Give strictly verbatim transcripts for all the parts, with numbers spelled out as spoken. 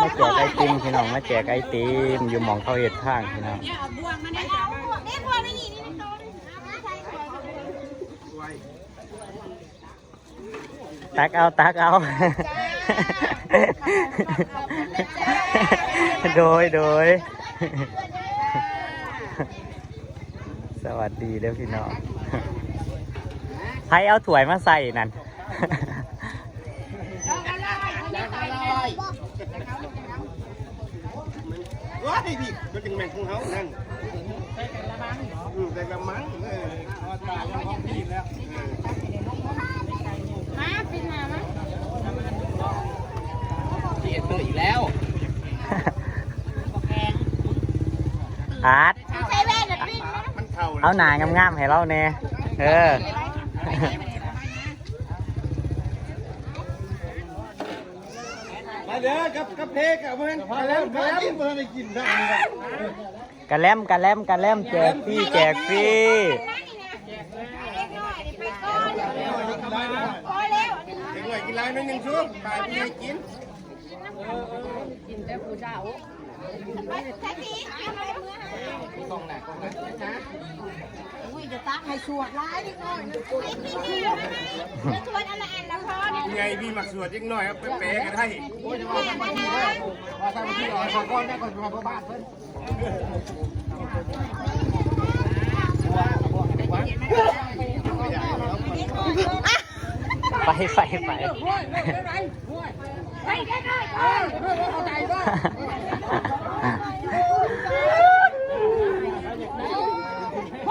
มาแจกไอติมพี่น้อง มาแจกไอติม อยู่หม่องเขาเฮ็ดทางพี่น้อง ตักเอา ตักเอา โดย โดย สวัสดีเด้อพี่น้อง ใครเอาถ้วยมาใส่นั่น ว้ายพี่ ก็จังแม่นของเขานั่น ใส่กะละมัง อืม ใส่กะละมัง เออ เอาตายแล้ว พี่แล้ว มา ปิดหน้ามา เสียตัวอีกแล้ว อาร์ต ใส่แว่นน่ะปิดนะ มันเข่า เอาหน้างามๆให้เราแน่ เออ มาเด้อ กับ กับเพกอะเพื่อน กะแลม กะแลม เพื่อนได้กินได้ กะแลม กะแลม กะแลม แจกฟรี แจกฟรี พอแล้ว เด็กหน่อยกินหลายหน่อยหนึ่งซุป ตายผู้ใหญ่กิน กินแต่ผู้เฒ่า อุ้ย จะตักให้สวดหลายนิดหน่อยนะ ไงพี่มักสวดเล็กน้อยครับ ไปแปลก็ได้ ว่าทำที่อ่อนขอก้อนได้ก่อนมาบ้านเพิ่น ไป ไป ไป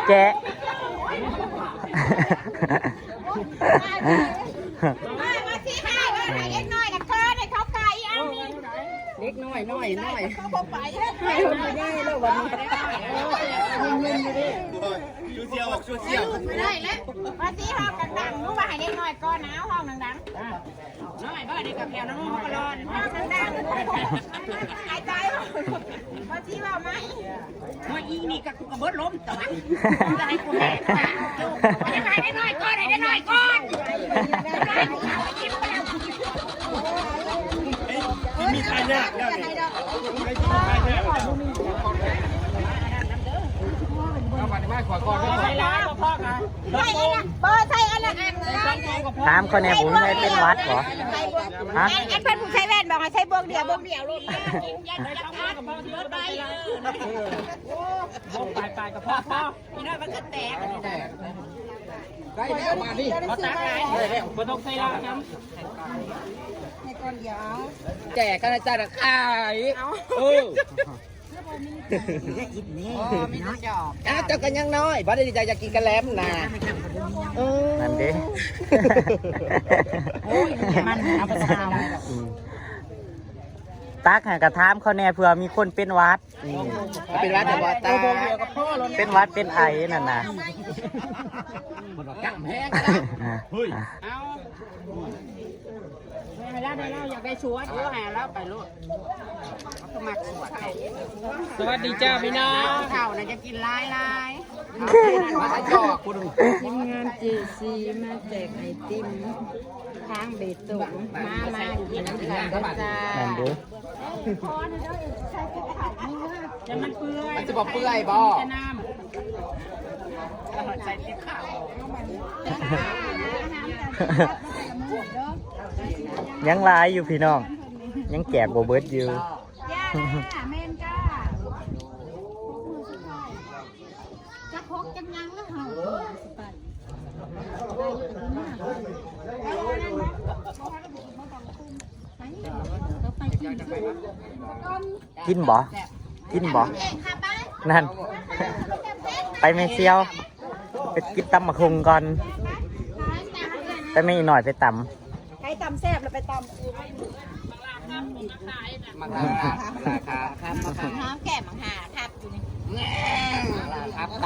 แกะ มา มาสิ ให้ ให้เด็กน้อยนะ เคินให้เขาไก่เอานี่ เด็กน้อย น้อย น้อย เขาบ่ไป ให้คนได้แล้ววันนี้ ชูเสี่ยวออก ชูเสี่ยว ได้แล้ว มาสิ เฮากันดัง รู้ว่าให้เด็กน้อยก่อนนะ ห้องดังๆ น้อยบ่ได้กับแถวน้องก็รอด ห้องดังๆ หายใจ มาสิ ว่าไหม ว่าอีนี่กับกูกับเบิดล้มแต่ว่าจะให้กูแหกปาก จะให้ได้น้อยก่อน ให้ได้น้อยก่อน เฮ้ย มีทายากแล้วนี่ เอาบัตรมาขอก่อน ใส่อันละ เบอร์ใส่อันละอันนะ ถามเขาแน่ ผมใส่เป็นหวัดบ่ ฮะ อัน อันเพิ่นผู้ใส่แว่นบอกให้ใส่บวกเดียว บวกเดียวลูก บวกไปไปกับพ่อพ่อ พี่น้อยมันก็แตก ได้แล้วมาดิ เขาตักไง ได้แล้ว บ่ต้องใส่ลาวนะ ให้ก่อนเดียว แจกกันอาจารย์ขาย เอา เออ อ๋อ มีแต่จอก อ้าว เจ้ากันยังน้อย บ่ได้ดีใจอยากกินกะแลมนะ เออ นั่นเด้ โอ้ย มันเอาไปซาว อืม ตักให้กะถามเขาแน่ เผื่อมีคนเป็นหวัด อืม เป็นหวัดเดี๋ยวบ่ตาย เป็นหวัดเป็นไอนั่นน่ะ มันก็กล้ามแห้ง เฮ้ย เอา ให้เราได้ เราอยากได้สวด เดี๋ยวให้เราไปโลด เขาก็มักสวด สวัสดีจ้าพี่น้อง เฒ่าน่ะจะกินหลายๆ มาจอกคุณ ทีมงานเจซีมาแจกไอติม ทางเบตง มา มากินน้ำกันเด้อจ้า นั่นเด้อ จะมันเปื่อย มันจะบ่เปื่อยบ่ จะน้ำ ยังหลายอยู่พี่น้อง ยังแจกบ่เบิดอยู่ จ้า แม่นจ้า จักหกจักยังแล้วเฮา กินบ่ กินบ่ นั่น ไปแม่เสี่ยว ไปกินตำบักหุ่งก่อน ไปแม่อีหน่อยไปตำ ใครตำแซ่บแล้วไปตำ มาลาลาครับ มาลาครับ ห้ามแก้มหาครับอยู่นี่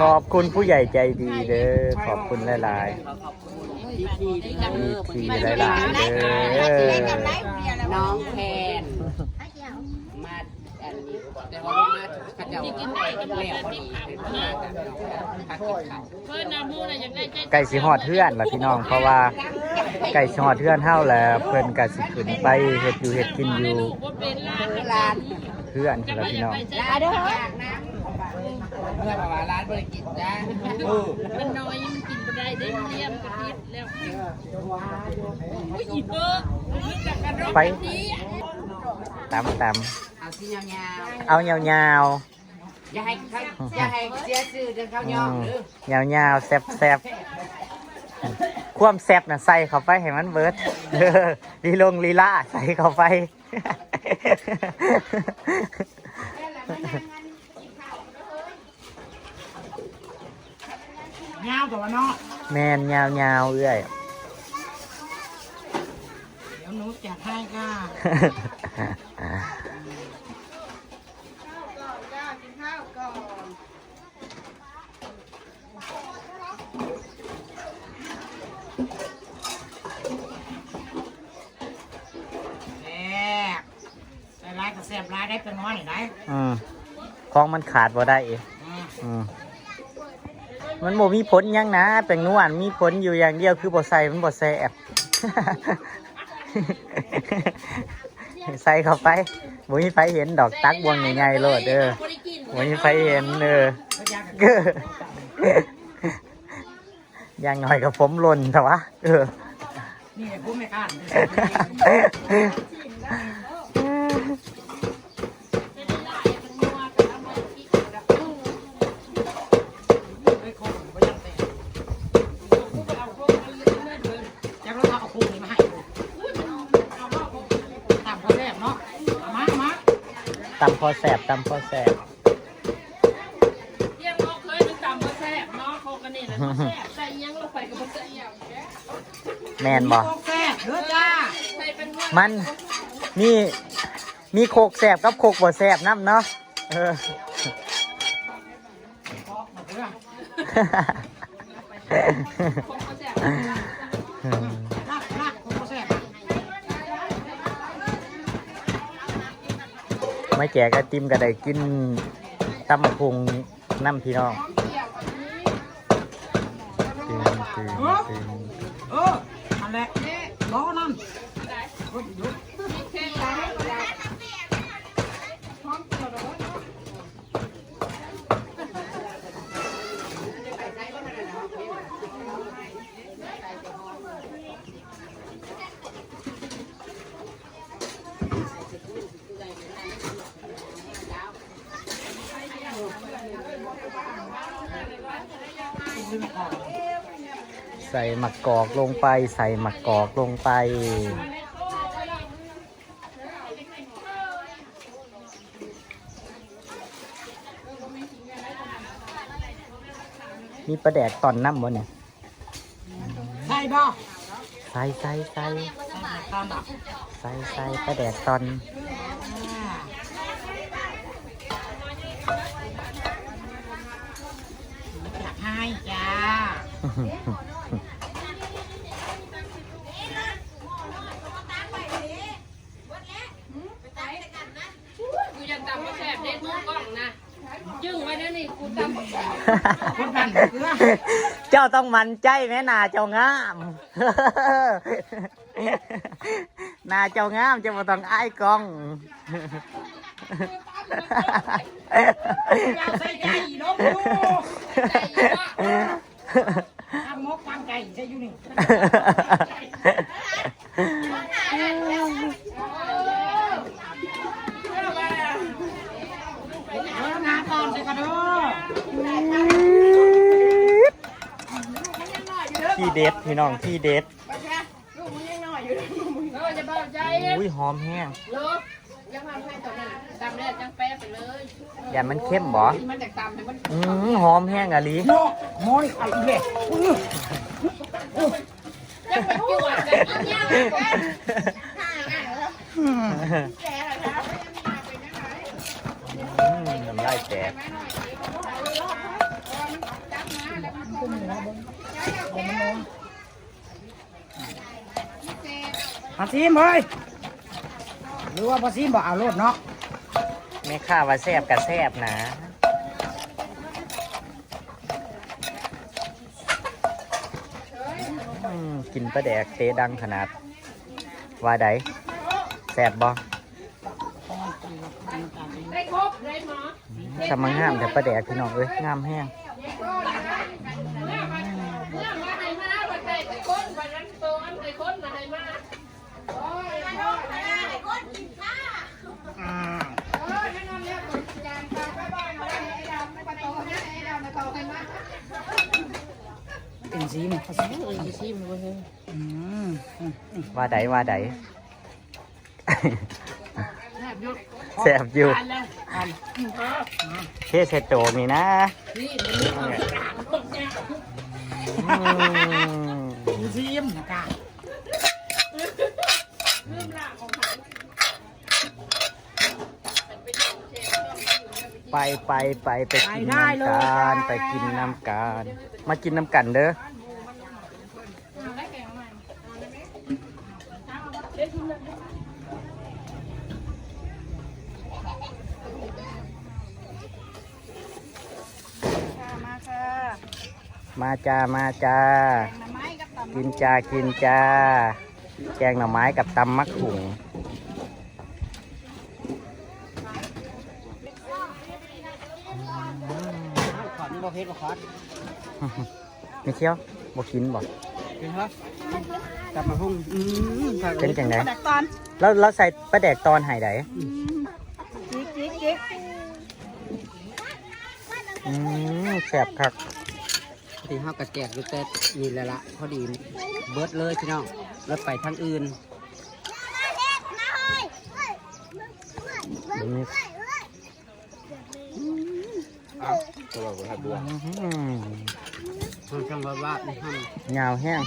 ขอบคุณผู้ใหญ่ใจดีเด้อ ขอบคุณหลายๆ ขอบคุณพี่ๆ พี่ๆ หลายๆ เด้อ น้องแคน มาอันนี้ แต่ว่ามาเขาเจ้าแล้วพอดี มากับพักกินข้าว ใกล้สิฮอดเฮือนละพี่น้อง เพราะว่า ใกล้สิฮอดเฮือนเฮาแล้ว เพิ่นก็สิขึ้นไปเฮ็ดอยู่เฮ็ดกินอยู่เฮือนพุ้นล่ะพี่น้อง ลาเด้อ เมื่อประมาณร้านบริกินจ้า มันน้อยมันกินบ่ได้เด้ มันเลี่ยมกะทิแล้ว ไป ตำตำ เอาสียาวๆ เอายาวๆ อย่าให้เขา อย่าให้เสียชื่อเด้อเขา อื ยอม ม เด้อ ยาวๆ แซ่บๆ ความแซ่บน่ะใส่เข้าไปให้มันเบิด ลีลงลีลาใส่เข้าไป ยาวตัวเนาะ แม่นยาวๆ เอื้อย เดี๋ยวหนูจัดให้ค่ะ ข้าวก่อนจ้า กินข้าวก่อน แซ่บ ใส่หลายก็แซ่บหลายได้ เป็นน้อยนี่ได้ อืม ของมันขาดบ่ได้เอง อืม อืม มันบ่มีผลหยังนะ แป้งนัวมีผลอยู่อย่างเดียว คือบ่ใส่มันบ่แซ่บ ใส่เข้าไป บ่มีไผเห็นดอก ตักบ่วงใหญ่ๆ โลด เออ บ่มีไผเห็น เออ อย่างน้อยก็ผมหล่นแต่ว่า เออ นี่แหละผู้ไม่คาด จักรถเอาโค้งนี่มาให้ ตำพอแซ่บเนาะ เอามา เอามา ตำพอแซ่บ ตำพอแซ่บ เรียกว่าเคยเป็นตำบ่แซ่บเนาะ โคกอันนี้นะบ่แซ่บ ใส่อิหยังลงไปก็บ่แซ่บ แม่นบ่ โคกแซ่บเด้อจ้า ใส่เป็น มันมี มีโคกแซ่บกับโคกบ่แซ่บนำเนาะ เออ มาแจกไอติมก็ได้กินตำบักหุ่งนำพี่น้อง ตึงตึงตึง เออ นั่นแหละ ล้อนั่น ใส่หมากกอกลงไป ใส่หมากกอกลงไป มีปลาแดกตอนนำบ่เนี่ย ใส่บ่ ใส่ ใส่ ใส่ ใส่ ใส่ปลาแดกตอน อยากให้จ้า กูอยากตำบ่แซ่บเด้ มือกล้องนะ จึ้งไว้นะนี่ กูตำบ่แซ่บ คนปั่นเกลือ เจ้าต้องมั่นใจแม่ หน้าเจ้างาม หน้าเจ้างาม เจ้าบ่ต้องอายกล้อง อยากใส่ใจอีกเนาะ กู ทำมกทำไก่ใช่อยู่นี่ เออ น้ำตาลใส่กระดูก ที่เด็ดพี่น้อง ที่เด็ด ลูกมึงยังน้อยอยู่เลย เออ จะเบาใจ อุ้ย หอมแฮง เลิก ยังทำให้ตอนนั้นตำแล้วจังแป๊บไปเลย ย่านมันเค็มบ่ มันอยากตำให้มัน อืม หอมแฮงอะลี เนาะ หมอนี่เอาอีกแล้ว อื้อ จะไปจวดจะกินยาก อืม อืม น้ำลายแตก มาซิมเฮ้ย หรือว่าบ่ซิมบ่เอาโลดเนาะ แม่ค้าว่าแซ่บก็แซ่บนะ อืม กินปลาแดกเตะดังขนาด ว่าใด แซ่บบ่ ได้ครบเลยหมอ สำมังงามแต่ปลาแดกพี่น้องเอ้ย งามแฮง เมื่อมาให้มาว่าใส่คนวันนั้นโตอันใส่คนมาให้มา เป็นซีมเขาซื้อเออซีมเลยอืม ว่าใด ว่าใด แซ่บอยู่ แซ่บอยู่ ทานแล้วทาน เทใส่โตนี่นะ นี่มันมีความต่างพวกเนี้ย อืม ซีมนะคะ ไปไปไปไปกินน้ำกัน ไปกินน้ำกัน มากินน้ำกันเด้อ ค่ะมาค่ะ มาจ้า มาจ้า แกงหน่อไม้กับตำ กินจ้า กินจ้า แกงหน่อไม้กับตำมักหุง ขอนบ่เผ็ดบ่ขอน ไม่เที่ยวบ่กินบ่ กินครับกลับมาหุ้งอืม เป็นจังได๋ แตกตอน แล้วแล้วใส่ปลาแดกตอนไหนใด๋ อืมจิกจิกจิก อืมแซ่บคัก ที่เฮากระแจกอยู่แต่นี่แหละละพอดีเบิดเลยพี่น้องแล้วไปทางอื่น อืม อ่ะสำหรับคนไทยบัว อืม ทางช่างวัดวาดนะครับ ยาวแห้ง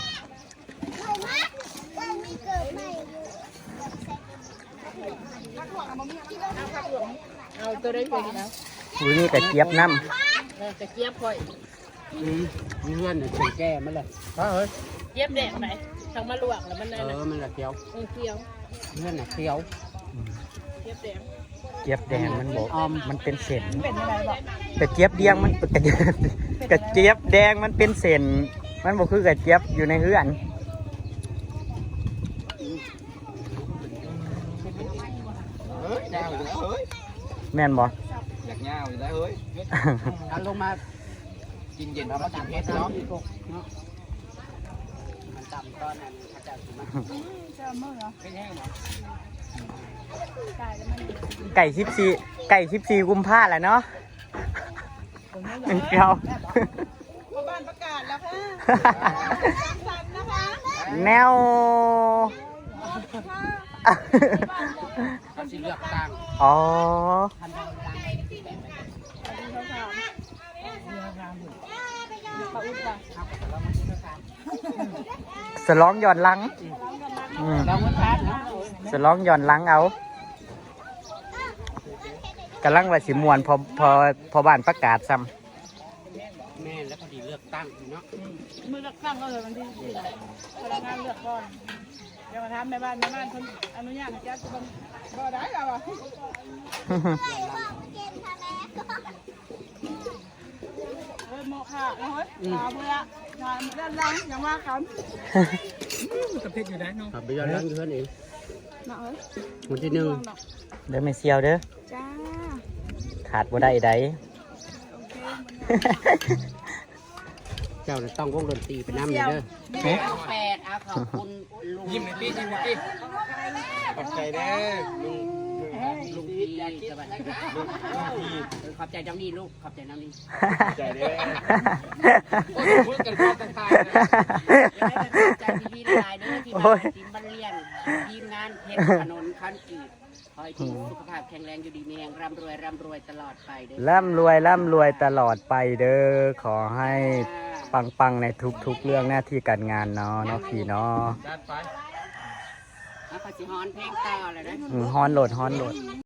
เอาตัวได้เลยนะ อุ้ยนี่กระเจี๊ยบน้ เออกระเจี๊ยบค่อย อืมมีเพื่อนเนี่ยเสียงแก่มาเลยฮะเฮ้ย เจี๊ยบแดงไหนทางมาลวกแล้วมัน เอ นั่นน่ะ อมันละเขียว เออเคี้ยว เพื่อนน่ะเขียว เจี๊ยบแดง ำเจี๊ยบแดงมันบอก ออม มันเป็นเส้นกระเจี๊ยบแดงมันกระเจี๊ยบกระเจี๊ยบแดงมันเป็นเส้นมันบอกคือกระเจี๊ยบอยู่ในเฮือน เฮ้ยยาวอยู่แล้วเฮ้ย แม่นบ่ อยากยาวอยู่แล้วเฮ้ย เอาลงมา กินเย็นเพราะกินเผ็ดเนาะ มันจำตอนนั้นเขาจะกินมา ไก่สิบสี่ไก่สิบสี่กุมภาแล้วเนาะเดียว พ่อบ้านประกาศแล้วค่ะสันนะคะ แนว เขาสิเลือกตั้ง อ๋อ ทันทีเวลา ปลาอึดว่ะ สลองย้อนหลังอืม ลองมาทานนะ สลองย้อนหลังเอากำลังว่าสิม่วนพอพอพอบ้านประกาศซ้ำ แม่แล้วพอดีเลือกตั้งเนาะ มือเลือกตั้งก็เลยวันที่สี่พนักงานเลือกก่อนเดี๋ยวมาถามแม่บ้านแม่บ้านคนอนุญาตให้จัดบ่ได้แล้วอ่ะ เฮ้ยโมฆะนะเฮ้ย อืม ถามเพื่อถามด้านหลังยังว่ากัน กระเพชรอยู่ได้เนาะขับไปย้อนหลังเพื่อนเอง นะเฮ้ย วันที่หนึ่ง เด้อไม่เซียวเด้อ จ้า ขาดบ่ได้ใด โอเค เจ้าน่ะต้องวงดนตรีไปนำเลยเด้อ หึ แปดเอาขอบคุณลุง ยิ้มหน่อยพี่ยิ้มหน่อยพี่ขอบใจเด้อลุงลุง ลุงพีสวัสดีครับ ลุงลุงพี่ เออขอบใจเจ้านี่ลูกขอบใจน้องนี่ ขอบใจเด้อ โอ้ยพูดกันพอกันตายนะ ขอบใจพี่ๆหลายๆเด้อที่มา โอ้ย ทีมบ้านเลี้ยงทีมงานเพชรถนนคันกรีดขอให้พี่สุขภาพแข็งแรงอยู่ดีมีแรงร่ำรวยร่ำรวยตลอดไปเด้อ ร่ำรวยร่ำรวยตลอดไปเด้อขอให้ปังๆในทุกๆเรื่องหน้าที่การงานเนาะเนาะพี่เนาะ จัดไป แล้วก็สิฮ้อนเพลงต่อเลยนะ อืมฮ้อนโหลดฮ้อนโหลด